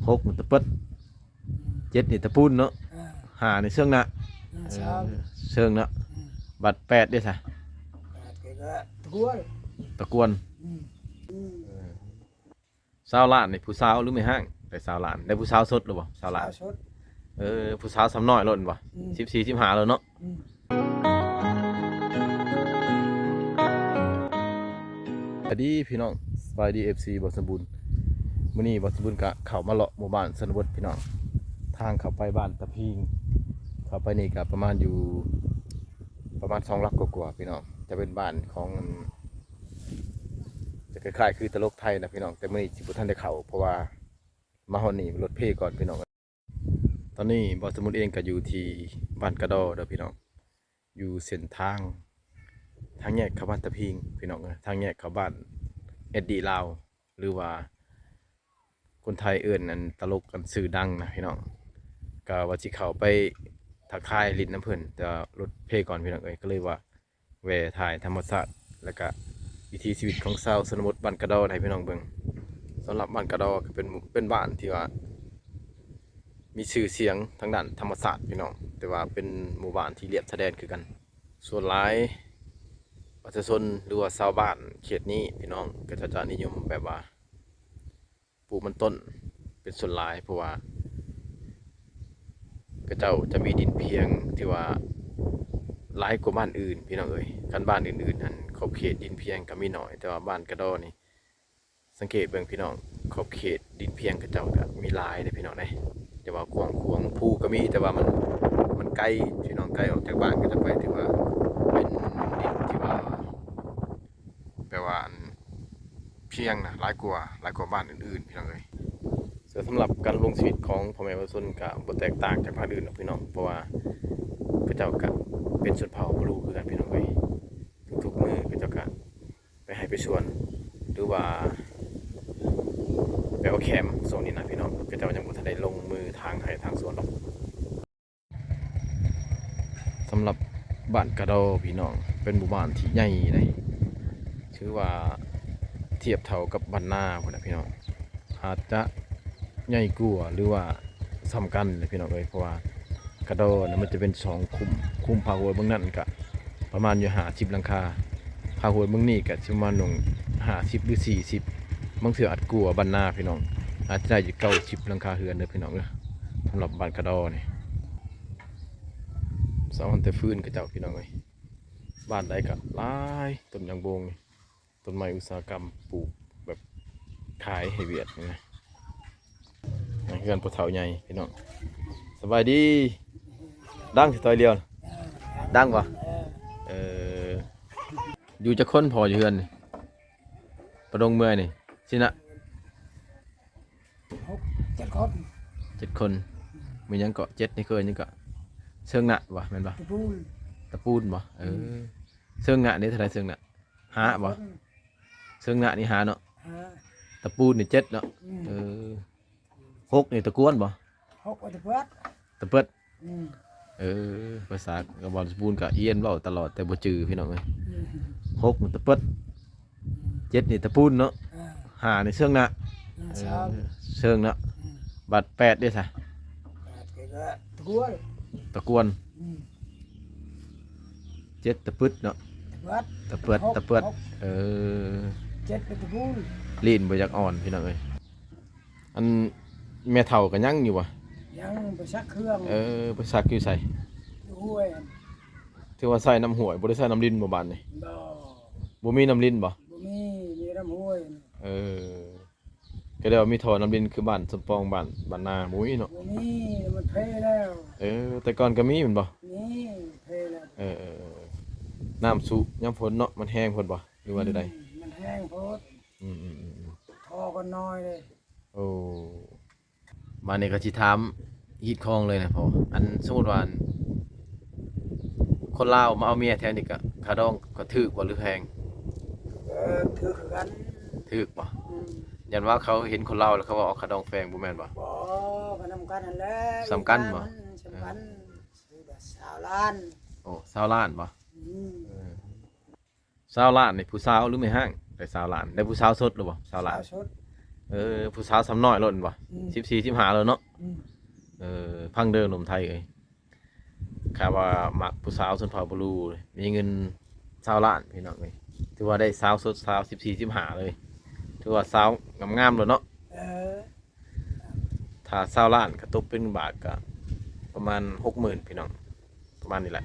ຫົກນີ້ຕະປຶດ ເຈັດນີ້ຕະປູນເນາະ ເອີ ຫ້ານີ້ເຊິ່ງນະ ເອີ ເຊີງ ເຊີງເນາະ ເອີ ບັດແປດເດ້ຊະ ແປດກໍຕະກວນ ຕະກວນ ອືມ ອືມ ເອີ ຊາວລ້ານນີ້ຜູ້ສາວຫຼືແມ່ຮ້າງ? ໄດ້ຊາວລ້ານ ໄດ້ຜູ້ສາວສົດຫຼືບໍ່? ຊາວລ້ານ ສາວສົດ ເອີ ຜູ້ສາວສ່ຳນ້ອຍໂລດແມ່ນບໍ່? ອືມ ສິບສີ່ ສິບຫ້າແລ້ວເນາະ ອືມ ສະບາຍດີພີ່ນ້ອງ ສະບາຍດີ ເອັຟຊີ ບ່າວສົມບູນ ມື້ນີ້ບ່າວສົມບູນກະເຂົ້າມາເລາະໝູ່ບ້ານຊົນນະບົດພີ່ນ້ອງ ທາງເຂົ້າໄປບ້ານຕາພີງ ເຂົ້າໄປນີ້ກະປະມານຢູ່ ປະມານສອງຫຼັກກວ່າໆ ພີ່ນ້ອງ ຈະເປັນບ້ານຂອງ ຈະຄ້າຍໆຄືຕະຫຼົກໄທນະພີ່ນ້ອງ ແຕ່ມື້ນີ້ຊິບໍ່ທັນໄດ້ເຂົ້າ ເພາະວ່າມາຮອດນີ້ລົດເພກ່ອນພີ່ນ້ອງ. ຕອນນີ້ບ່າວສົມບູນເອງກໍຢູ່ທີ່ບ້ານກະດໍເດີພີ່ນ້ອງ ຢູ່ເສັ້ນທາງ ທາງແຍກເຂົ້າບ້ານຕາພີງພີ່ນ້ອງເອີຍ ທາງແຍກເຂົ້າບ້ານແອດດີລາວ ຫຼືວ່າຄົນໄທເອີ້ນອັນຕະຫຼົກອັນຊື່ດັງນະພີ່ນ້ອງ ກະວ່າຊິເຂົ້າໄປທັກທາຍຫຼິ້ນນຳເພິ່ນ ແຕ່ວ່າລົດເພກ່ອນພີ່ນ້ອງເອີຍ ກໍເລີຍວ່າ ແວ່ຖ່າຍທຳມະຊາດ ແລ້ວກະວິຖີຊີວິດຂອງຊາວຊົນນະບົດບ້ານກະດໍໃຫ້ພີ່ນ້ອງເບິ່ງ. ສຳລັບບ້ານກະດໍກໍເປັນ ເປັນບ້ານທີ່ວ່າມີຊື່ສຽງທາງດ້ານທຳມະຊາດພີ່ນ້ອງ ແຕ່ວ່າເປັນໝູ່ບ້ານທີ່ລຽບຊາຍແດນຄືກັນ. ສ່ວນຫຼາຍປະຊາຊົນ ຫຼືວ່າຊາວບ້ານເຂດນີ້ພີ່ນ້ອງ ກໍຈະ ຈະນິຍົມແບບວ່າ ປູກມັນຕົ້ນເປັນສ່ວນຫຼາຍ ເພາະວ່າເຂົາເຈົ້າຈະມີດິນພຽງທີ່ວ່າຫຼາຍກວ່າບ້ານອື່ນພີ່ນ້ອງເອີຍ. ຄັນບ້ານອື່ນໆຫັ້ນ ຂອບເຂດດິນພຽງກໍມີໜ້ອຍ ແຕ່ວ່າບ້ານກະດໍນີ້ ສັງເກດເບິ່ງພີ່ນ້ອງ ຂອບເຂດດິນພຽງເຂົາເຈົ້າກໍມີຫຼາຍເດ້ພີ່ນ້ອງເດ້ ແຕ່ວ່າກວ້າງຂວາງ ພູກໍມີ ແຕ່ວ່າມັນ ມັນໄກພີ່ນ້ອງ ໄກອອກຈາກບ້ານເຂົາເຈົ້າໄປ ຖືວ່າເປັນດິນທີ່ວ່າ ແປວ່າອັນພຽງນະ ຫຼາຍກວ່າ ຫຼາຍກວ່າບ້ານອື່ນໆ ພີ່ນ້ອງເອີຍ. ເຊິ່ງສຳລັບການດຳລົງຊີວິດຂອງພໍ່ແມ່ປະຊາຊົນກະບໍ່ແຕກຕ່າງຈາກບ້ານອື່ນດອກພີ່ນ້ອງ ເພາະວ່າເຂົາເຈົ້າກະເປັນຊົນເຜົ່າບຣູຄືກັນພີ່ນ້ອງເອີຍ. ທຸກໆມື້ເຂົາເຈົ້າກະໄປໄຮ່ໄປສວນ ຫຼືວ່າໄປເອົາແຄມ ຊ່ວງນີ້ນະພີ່ນ້ອງ ເຂົາເຈົ້າຍັງບໍ່ທັນໄດ້ລົງມືທາງໄຮ່ທາງສວນດອກ. ສຳລັບບ້ານກະດໍພີ່ນ້ອງ ເປັນໝູ່ບ້ານທີ່ໃຫຍ່ໃດ ຖືວ່າທຽບເທົ່າກັບບ້ານນາພຸ້ນນະພີ່ນ້ອງ ອາດຈະໃຫຍ່ກວ່າ ຫຼືວ່າສ່ຳກັນນະພີ່ນ້ອງເອີຍ ເພາະວ່າກະດໍນະມັນຈະເປັນສອງຄຸ້ມ ຄຸ້ມພາກຫ້ວຍເບື້ອງນັ້ນກະປະມານຢູ່ຫ້າສິບຫຼັງຄາ ພາກຫ້ວຍເບື້ອງນີ້ກະຊິປະມານຢູ່ຫ້າສິບ ຫຼື ສີ່ສິບ ບາງເທື່ອອາດກວ່າບ້ານນາພີ່ນ້ອງ ອາດຈະໄດ້ຢູ່ເກົ້າສິບຫຼັງຄາເຮືອນເດີພີ່ນ້ອງເອີຍ. ສຳລັບບ້ານກະດໍນີ້ ເສົາຫັ້ນແຕ່ຟືນເຂົາເຈົ້າພີ່ນ້ອງເອີຍ ບ້ານໃດກໍຫຼາຍ ຕົ້ນຍາງບົງນີ້ ຕົ້ນໄມ້ອຸດສາຫະກຳ ປູກແບບຂາຍໃຫ້ຫວຽດນີ້ນະ. ເຮືອນພໍ່ເຖົ້າໃຫຍ່ພີ່ນ້ອງ ສະບາຍດີ ດັງຊິຕ່ອຍລຽວ ດັງບໍ່? ເອີ ຢູ່ຈັກຄົນພໍ່ຢູ່ເຮືອນນີ້? ປະດົງເມື່ອຍນີ້ ຊິນະ ຫົກເຈັດຄົນ ເຈັດຄົນ ມີຫຍັງເກາະ ເຈັດນີ້ຄືຫຍັງເກາະ ເຊີງນະບໍ່ ແມ່ນບໍ່? ຕະປູນ ຕະປູນບໍ່? ເອີ ອືມ ເຊີງນະນີ້ເທົ່າໃດ ເຊີງນະ ຫ້າບໍ່? ເຊີງນະນີ້ຫ້າເນາະ ຫ້າ ຕະປູນນີ້ເຈັດເນາະ ອືມ ເອີ ຫົກນີ້ຕະກວນບໍ່? ຫົກຕະເປີດ ຕະເປີດ ອືມ ເອີ ພາສາກະບອນສະປູນກະອຽນເວົ້າຕະຫຼອດ ແຕ່ບໍ່ຈື່ພີ່ນ້ອງເອີຍ ອືມ ຫົກນີ້ຕະເປີດ ອືມ ເຈັດນີ້ຕະປູນເນາະ ເອີ ຫ້ານີ້ເຊີງນະ ອືມ ເອີ ເຊີງ ເຊີງເນາະ ອືມ ບັດແປດເດ້ຊະ? ແປດກໍຕະກວນ ຕະກວນ ອືມ ເຈັດຕະປຶດເນາະ ຕະເປີດ ຕະເປີດ ຫົກ ຕະເປີດ ຫົກ ເອີ ເຈັດເປັນຕະປູນ ລີ້ນບໍ່ຢາກອ່ອນພີ່ນ້ອງເອີຍ. ອັນແມ່ເຖົ້າກໍຍັງຢູ່ບໍ່? ຍັງ ໄປຊັກເຄື່ອງ ເອີ ໄປຊັກຢູ່ໃສ? ຢູ່ຫ້ວຍ ຖືວ່າໃຊ້ນ້ຳຫ້ວຍ ບໍ່ໄດ້ໃຊ້ນ້ຳລິນບໍ່ບ້ານນີ້? ບໍ່ ບໍ່ມີນ້ຳລິນບໍ່? ບໍ່ມີ ມີແຕ່ນ້ຳຫ້ວຍ ເອີ ກໍໄດ້ວ່າມີທໍ່ນ້ຳລິນຄືບ້ານສົມປອງ ບ້ານ ບ້ານນາ ບໍ່ມີເນາະ? ບໍ່ມີ ມັນເພແລ້ວ ເອີ ແຕ່ກ່ອນກໍມີແມ່ນບໍ່? ມີ ເພແລ້ວ ເອີ ເອີ ເອີ ນ້ຳຊຸຍາມຝົນເນາະ ມັນແຮງໂພດບໍ່ ຫຼືວ່າໃດ? ອືມ ມັນແຮງໂພດ ອືມໆໆໆ ທໍ່ກໍນ້ອຍເດ້ ໂອ້ ບາດນີ້ກໍຊິຖາມຮີດຄອງເລີຍນະພໍ່ ອັນສົມມຸດວ່າ ອັນ ຄົນລາວມາເອົາເມຍແຖວນີ້ກະ ຄ່າດອງກໍຖືກບໍ່ ຫຼືແພງ? ເອີ ຖືກຄືກັນ ຖືກບໍ່? ອືມ ຢ້ານວ່າເຂົາເຫັນຄົນລາວແລ້ວເຂົາວ່າເອົາຄ່າດອງແພງ ບໍ່ແມ່ນບໍ່? ບໍ່ ກໍນຳກັນຫັ້ນແຫຼະ ສ່ຳກັນບໍ່? ສ່ຳກັນ ເອີ ຊາວລ້ານ ໂອ້ ຊາວລ້ານບໍ່? ອືມ ເອີ ຊາວລ້ານນີ້ຜູ້ສາວ ຫຼືແມ່ຮ້າງ? ໄດ້ຊາວລ້ານ ໄດ້ຜູ້ສາວສົດຫຼືບໍ່? ຊາວລ້ານ ສາວສົດ ເອີ ຜູ້ສາວສ່ຳນ້ອຍໂລດແມ່ນບໍ່? ອືມ ສິບສີ່ ສິບຫ້າໂລດເນາະ. ອືມ ເອີ ຟັງເດີໜຸ່ມໄທເອີຍ ຂ້າວ່າມັກຜູ້ສາວຊົນເຜົ່າບາລູ ມີເງິນຊາວລ້ານພີ່ນ້ອງເອີຍ ຖືວ່າໄດ້ສາວສົດສາວ ສິບສີ່ ສິບຫ້າເລີຍ ຖືວ່າສາວງາມໆໂລດເນາະ. ເອີ ຖ້າຊາວລ້ານກະຕົກເປັນບາດກະປະມານຫົກໝື່ນພີ່ນ້ອງ ປະມານນີ້ແຫຼະ.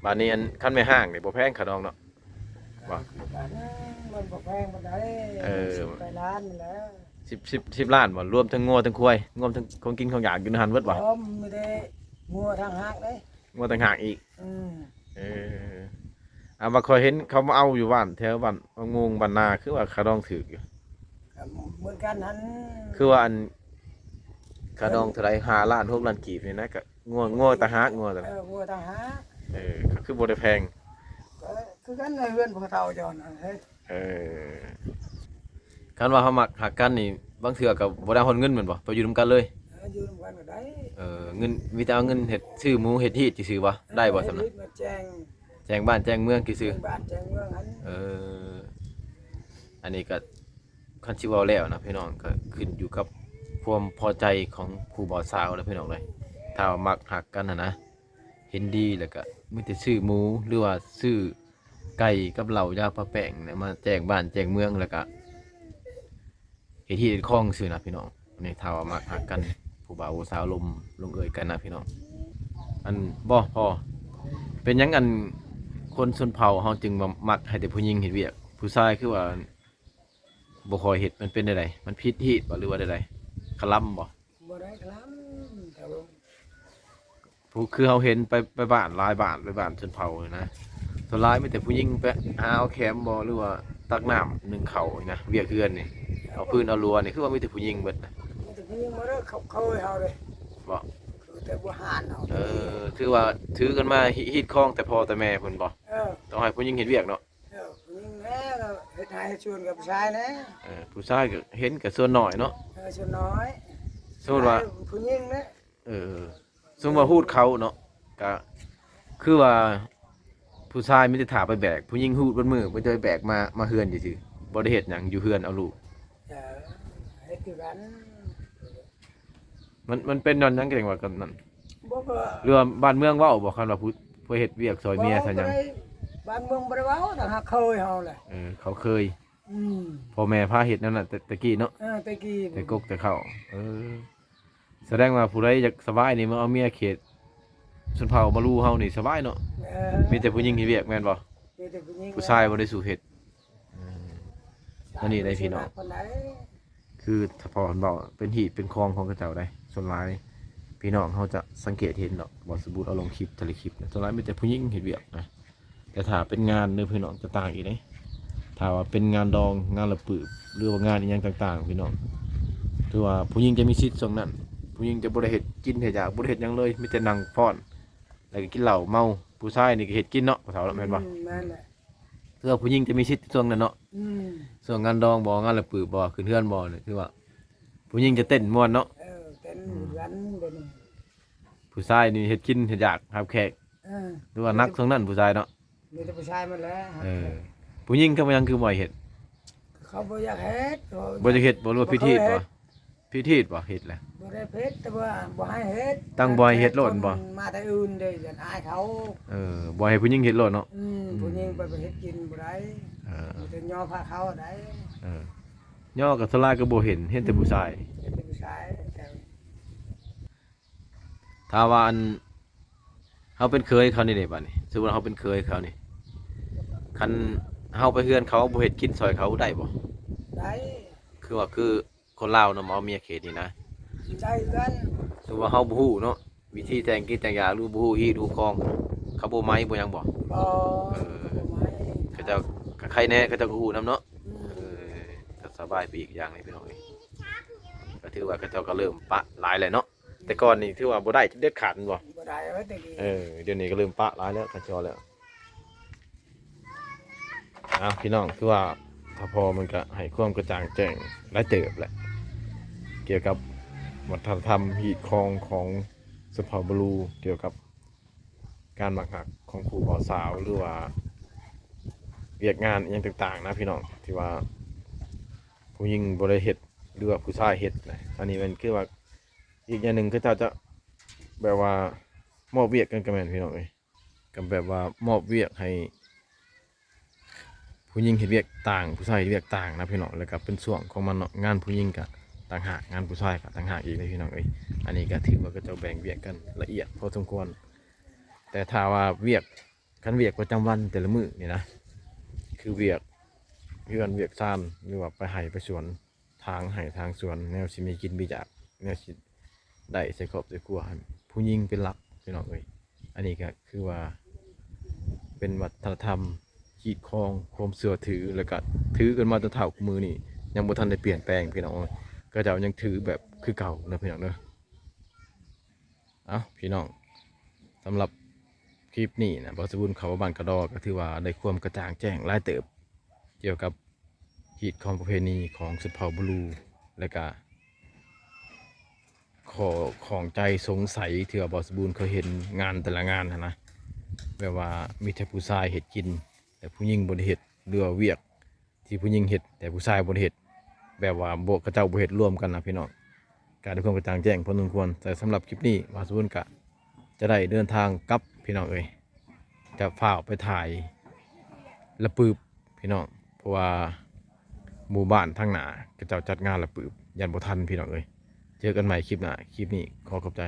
ບາດນີ້ອັນ ຄັນແມ່ຮ້າງນີ້ບໍ່ແພງຄ່າດອງເນາະ ບໍ່? ມັນບໍ່ແພງປານໃດ ເອີ ສິບປາຍລ້ານນີ້ແຫຼະ. ສິບ ສິບ ສິບລ້ານບໍ່? ລວມທັງງົວທັງຄວາຍ ລວມທັງຂອງກິນຂອງຢາກຢູ່ໃນຫັ້ນເບິດບໍ່? ບໍ່ ມີແຕ່ງົວຕ່າງຫາກເດ້ ງົວຕ່າງຫາກອີກ. ອືມ ເອີ ອັນວ່າຂ້ອຍເຫັນເຂົາມາເອົາຢູ່ບ້ານ ແຖວບ້ານບັກມ່ວງ ບ້ານນາ ຄືວ່າຄ່າດອງຖືກຢູ່ ກໍເໝືອນກັນຫັ້ນ ຄືວ່າອັນ ຄ່າດອງເທົ່າໃດ? ຫ້າລ້ານ ຫົກລ້ານກີບນີ້ນະ ກໍງົວ ງົວຕ່າງຫາກ ງົວຕ່າງຫາກ ເອີ ງົວຕ່າງຫາກ. ເອີ ກໍຄືບໍ່ໄດ້ແພງ ກໍຄືກັນ ໃນເຮືອນພໍ່ເຖົ້າເຈົ້ານັ້ນເອີຍ. ເອີ ຄັນວ່າເຮົາມັກຮັກກັນນີ້ ບາງເທື່ອກໍບໍ່ໄດ້ຮອດເງິນແມ່ນບໍ່? ໄປຢູ່ນຳກັນເລີຍ ເອີ ຢູ່ນຳກັນກໍໄດ້. ເອີ ເງິນ ມີແຕ່ເອົາເງິນເຮັດ ຊື້ໝູເຮັດຮີດຊື່ໆບໍ່? ເອີ ໄດ້ບໍ່ຊ່ຳນັ້ນ? ເຮັດແຈ້ງ ແຈ້ງບ້ານແຈ້ງເມືອງຊື່ໆ ແຈ້ງບ້ານແຈ້ງເມືອງຫັ້ນ. ເອີ ອັນນີ້ກໍ ຄັນຊິເວົ້າແລ້ວນະພີ່ນ້ອງ ກໍຂຶ້ນຢູ່ກັບຄວາມພໍໃຈຂອງຜູ້ບ່າວສາວນະພີ່ນ້ອງເອີຍ. ຖ້າວ່າມັກຮັກກັນຫັ້ນນະ ເຫັນດີແລ້ວກະມີແຕ່ຊື້ໝູ ຫຼືວ່າຊື້ໄກ່ກັບເຫຼົ້າຢາປະແປ້ງນະ ມາແຈ້ງບ້ານແຈ້ງເມືອງ ແລ້ວກະເຮັດຮີດເຮັດຄອງຊື່ນະພີ່ນ້ອງ. ນີ້ຖ້າວ່າມັກຮັກກັນ ຜູ້ບ່າວຜູ້ສາວລົມລົງເອີຍກັນນະພີ່ນ້ອງ. ອັນ ບໍ່ພໍ ເປັນຫຍັງອັນ ຄົນຊົນເຜົ່າເຮົາຈຶ່ງວ່າມັກໃຫ້ແຕ່ຜູ້ຍິງເຮັດວຽກ ຜູ້ຊາຍຄືວ່າ ບໍ່ຄ່ອຍເຮັດ ມັນເປັນແນວໃດ? ມັນຜິດຮີດບໍ່ ຫຼືວ່າແນວໃດ? ຄະລຳບໍ່? ບໍ່ໄດ້ຄະລຳ ແຕ່ວ່າ ຜູ້ ຄືເຮົາເຫັນໄປ ໄປບ້ານຫຼາຍບ້ານ ໄປບ້ານຊົນເຜົ່ານະ ສ່ວນຫຼາຍມີແຕ່ຜູ້ຍິງໄປຫາເອົາແຄມບໍ່ ຫຼືວ່າຕັກນ້ຳ ໜຶ້ງເຂົ້ານີ້ນະ ວຽກເຮືອນນີ້ ເອົາຟືນເອົາລົວນີ້ ຄືວ່າມີແຕ່ຜູ້ຍິງເບິດນະ. ມີແຕ່ຜູ້ຍິງໝົດເດີ ເຂົາເຄີຍເຮົາເດ້ ບໍ່? ເຄີຍແຕ່ບູຮານເຮົາ. ເອີ ຖືວ່າຖືກັນມາ ຮີດຄອງແຕ່ພໍ່ແຕ່ແມ່ພຸ້ນບໍ່? ເອີ ຕ້ອງໃຫ້ຜູ້ຍິງເຮັດວຽກເນາະ. ເອີ ຜູ້ຍິງແດ່ກໍເຮັດໄຮ່ເຮັດສວນກັບຜູ້ຊາຍແດ່. ເອີ ຜູ້ຊາຍກໍເຫັນກໍສ່ວນໜ້ອຍເນາະ. ເອີ ສ່ວນໜ້ອຍ ສົມມຸດວ່າ ຜູ້ຍິງແດ່. ເອີ ສົມມຸດວ່າຮູດເຂົ້າເນາະ ກໍຄືວ່າຜູ້ຊາຍມີແຕ່ຖ້າໄປແບກ ຜູ້ຍິງຮູດເບິດມື້ ໄປແຕ່ໄປແບກມາ ມາເຮືອນຊື່ໆ ບໍ່ໄດ້ເຮັດຫຍັງ ຢູ່ເຮືອນເອົາລູກ. ເອີ ເຮັດຄືກັນ. ມັນ ມັນເປັນຍ້ອນຫຍັງຈັ່ງວ່າກັນນັ້ນ? ບໍ່ກໍ ຫຼືວ່າບ້ານເມືອງເວົ້າບໍ່ ຄັນວ່າຜູ້ ຜູ້ເຮັດວຽກຊ່ອຍເມຍຊ່ອຍຫຍັງ? ບໍ່ໄດ້ ບ້ານເມືອງບໍ່ໄດ້ເວົ້າ ຕ່າງຫາກເຄີຍເຮົາແຫຼະ. ເອີ ເຂົາເຄີຍ ອືມ ພໍ່ແມ່ພາເຮັດນັ້ນນະ ແຕ່ ແຕ່ກີ້ເນາະ. ເອີ ແຕ່ກີ້ ແຕ່ກົກແຕ່ເຂົ້າ. ເອີ ສະແດງວ່າຜູ້ໃດຢາກສະບາຍນີ້ ມາເອົາເມຍເຂດຊົນເຜົ່າບາລູເຮົານີ້ສະບາຍເນາະ. ເອີ ມີແຕ່ຜູ້ຍິງເຮັດວຽກແມ່ນບໍ່? ມີແຕ່ຜູ້ຍິງ ຜູ້ຊາຍບໍ່ໄດ້ສູ້ເຮັດ. ເອີ ອັນນີ້ໄດ້ພີ່ນ້ອງ ຄືຖ້າພໍ່ເພິ່ນເວົ້າ ເປັນຮີດເປັນຄອງຂອງເຂົາເຈົ້າໃດ໋. ສ່ວນຫຼາຍພີ່ນ້ອງເຮົາຈະສັງເກດເຫັນເນາະ ບໍ່ ສົມມຸດເອົາລົງຄລິບ ແຕ່ລະຄລິບ ສ່ວນຫຼາຍມີແຕ່ຜູ້ຍິງເຮັດວຽກນະ. ແຕ່ຖ້າເປັນງານເດີພີ່ນ້ອງ ຈະຕ່າງອີກເດ້. ຖ້າວ່າເປັນງານດອງ ງານລະປຶບ ຫຼືວ່າງານອີ່ຫຍັງຕ່າງໆ ພີ່ນ້ອງ ຖືວ່າຜູ້ຍິງຈະມີສິດຊ່ວງນັ້ນ. ຜູ້ຍິງຈະບໍ່ໄດ້ເຮັດກິນເຮັດຢາກ ບໍ່ໄດ້ເຮັດຫຍັງເລີຍ ມີແຕ່ນັ່ງຟ້ອນ ແລ້ວກໍກິນເຫຼົ້າເມົາ. ຜູ້ຊາຍນີ້ກໍເຮັດກິນເນາະ ພໍ່ເຖົ້າເນາະ ແມ່ນບໍ່? ອືມ ແມ່ນແຫຼະ. ຄືວ່າຜູ້ຍິງຈະມີສິດຊ່ວງນັ້ນເນາະ. ອືມ ຊ່ວງງານດອງບໍ ງານລະປຶບບໍ ຂຶ້ນເຮືອນບໍນີ້ ຄືວ່າຜູ້ຍິງຈະເຕັ້ນມ່ວນເນາະ. ເອີ ເຕັ້ນ ອືມ ເຮືອນເດນີ້. ຜູ້ຊາຍນີ້ເຮັດກິນເຮັດຢາກຮັບແຂກ. ເອີ ຖືວ່າໜັກຊ່ວງນັ້ນຜູ້ຊາຍເນາະ. ມີແຕ່ຜູ້ຊາຍໝົດແຫຼະ. ເອີ ຜູ້ຍິງທຳໄມຍັງຄືບໍ່ໃຫ້ເຮັດ? ເຂົາບໍ່ຢາກເຮັດ. ບໍ່ຢາກເຮັດບໍ່ ຫຼືວ່າຜິດຮີດບໍ່? ຜິດຮີດບໍ່ ເຮັດແຫຼະ? ບໍ່ໄດ້ຜິດ ແຕ່ວ່າບໍ່ໃຫ້ເຮັດ. ຕັ້ງບໍ່ໃຫ້ເຮັດໂລດແມ່ນບໍ່? ມາແຕ່ອື່ນເດ້ ຢ້ານອາຍເຂົາ. ເອີ ບໍ່ໃຫ້ຜູ້ຍິງເຮັດໂລດເນາະ. ອືມ ອືມ ຜູ້ຍິງໄປ ໄປເຮັດກິນບໍ່ໄດ້. ເອີ ມີແຕ່ຍໍພາເຂົາໄດ້. ເອີ ຍໍກໍສ່ວນຫຼາຍກໍບໍ່ເຫັນ ເຫັນແຕ່ຜູ້ຊາຍ. ອືມ ເຫັນແຕ່ຜູ້ຊາຍ. ຖ້າວ່າອັນ ເຮົາເປັນເຂີຍເຂົານີ້ເດ ບາດນີ້ ສົມມຸດວ່າເຮົາເປັນເຂີຍເຂົານີ້ ຄັນເຮົາໄປເຮືອນເຂົາ ບໍ່ເຮັດກິນຊ່ອຍເຂົາໄດ້ບໍ່? ໄດ້. ຄືວ່າ ຄືຄົນລາວເນາະ ມາເອົາເມຍເຂດນີ້ນະ ໄດ້ຄືກັນ. ສົມມຸດວ່າເຮົາບໍ່ຮູ້ເນາະ ວິທີແຕ່ງກິນແຕ່ງຢາກ ຫຼືບໍ່ຮູ້ຮີດຮູ້ຄອງ ເຂົາບໍ່ໄໝບໍ່ຫຍັງບໍ່? ບໍ່. ເອີ ບໍ່ໄໝ. ເຂົາເຈົ້າກໍໄຄແດ່ ເຂົາເຈົ້າກໍຮູ້ນຳເນາະ. ອືມ ເອີ ກໍສະບາຍໄປອີກຢ່າງໜຶ່ງ ພີ່ນ້ອງເອີຍ. ກໍຖືວ່າເຂົາເຈົ້າກໍເລີ່ມປະຫຼາຍແລ້ວເນາະ. ແຕ່ກ່ອນນີ້ຖືວ່າບໍ່ໄດ້ເດັດຂາດແມ່ນບໍ່? ບໍ່ໄດ້ເອີຍແຕ່ກີ້. ເອີ ດຽວນີ້ກໍເລີ່ມປະຫຼາຍແລ້ວ ເຂົາເຈົ້າແລ້ວ. ເອົາ ພີ່ນ້ອງ ຄືວ່າ ຖ້າພໍມັນກໍໃຫ້ຄວາມກະຈ່າງແຈ້ງຫຼາຍເຕີບແຫຼະ ກ່ຽວກັບວັດທະນະທຳຮີດຄອງຂອງຊົນເຜົ່າບາລູ ກ່ຽວກັບການມັກຮັກຂອງຄູ່ບ່າວສາວ ຫຼືວ່າວຽກງານອີ່ຫຍັງຕ່າງໆນະ ພີ່ນ້ອງ ທີ່ວ່າ ຜູ້ຍິງບໍ່ໄດ້ເຮັດ ຫຼືວ່າຜູ້ຊາຍເຮັດນະ. ອັນນີ້ແມ່ນຄືວ່າ ອີກຢ່າງໜຶ່ງ ເຂົາເຈົ້າຈະແບບວ່າມອບວຽກກັນກໍແມ່ນ ພີ່ນ້ອງເອີຍ, ກໍແບບວ່າມອບວຽກໃຫ້ຜູ້ຍິງເຮັດວຽກຕ່າງ ຜູ້ຊາຍເຮັດວຽກຕ່າງນະ ພີ່ນ້ອງ. ແລ້ວກໍເປັນຊ່ວງຂອງມັນເນາະ, ງານຜູ້ຍິງກໍຕ່າງຫາກ ງານຜູ້ຊາຍກໍຕ່າງຫາກອີກເດ້ ພີ່ນ້ອງເອີຍ. ອັນນີ້ກໍຖືວ່າເຂົາເຈົ້າແບ່ງວຽກກັນລະອຽດພໍສົມຄວນ. ແຕ່ຖ້າວ່າວຽກ ຄັນວຽກປະຈຳວັນແຕ່ລະມື້ນີ້ນະ ຄືວຽກເຮືອນວຽກຊານ ຫຼືວ່າໄປໄຮ່ໄປສວນ ຖາງໄຮ່ຖາງສວນ ແນວຊິມີກິນມີຢາກ ແນວຊິໄດ້ໃສ່ຄອບໃສ່ຄົວຫັ້ນ ຜູ້ຍິງເປັນຫຼັກ ພີ່ນ້ອງເອີຍ. ອັນນີ້ກໍຄືວ່າເປັນວັດທະນະທຳ ຮີດຄອງ ຄວາມເຊື່ອຖື ແລ້ວກໍຖືກັນມາແຕ່ເຖົ້າມື້ນີ້ ຍັງບໍ່ທັນໄດ້ປ່ຽນແປງ ພີ່ນ້ອງເອີຍ. ເຂົາເຈົ້າຍັງຖືແບບຄືເກົ່າເນາະ ພີ່ນ້ອງເດີ. ເອົ້າ ພີ່ນ້ອງ, ສຳລັບຄລິບນີ້ນະ ບ່າວສະບຸນເຂົ້າມາບ້ານກະດໍ ກໍຖືວ່າໄດ້ຄວາມກະຈ່າງແຈ້ງຫຼາຍເຕີບ ກ່ຽວກັບຮີດຄອງປະເພນີຂອງຊົນເຜົ່າບລູ ແລະກະຂໍ້ຂ້ອງໃຈສົງໄສ ທີ່ວ່າບ່າວສະບຸນເຄີຍເຫັນງານແຕ່ລະງານຫັ້ນນະ ແບບວ່າມີແຕ່ຜູ້ຊາຍເຮັດກິນ ແຕ່ຜູ້ຍິງບໍ່ໄດ້ເຮັດ ຫຼືວ່າວຽກ ທີ່ຜູ້ຍິງເຮັດ ແຕ່ຜູ້ຊາຍບໍ່ໄດ້ເຮັດ ແບບວ່າບໍ່ ເຂົາເຈົ້າບໍ່ເຮັດລວມກັນນະ ພີ່ນ້ອງ. ກະໄດ້ຄວາມກະຈ່າງແຈ້ງພໍສົມຄວນ. ແຕ່ສຳລັບຄລິບນີ້ ບ່າວສະບຸນກະຈະໄດ້ເດີນທາງກັບ ພີ່ນ້ອງເອີຍ, ຈະຟ້າວໄປຖ່າຍລະປຶບ ພີ່ນ້ອງ, ເພາະວ່າໝູ່ບ້ານທາງໜ້າເຂົາເຈົ້າຈັດງານລະປຶບ ຢ້ານບໍ່ທັນ ພີ່ນ້ອງເອີຍ. ເຈີກັນໃໝ່ຄລິບໜ້າ, ຄລິບນີ້ຂໍຂອບໃຈ.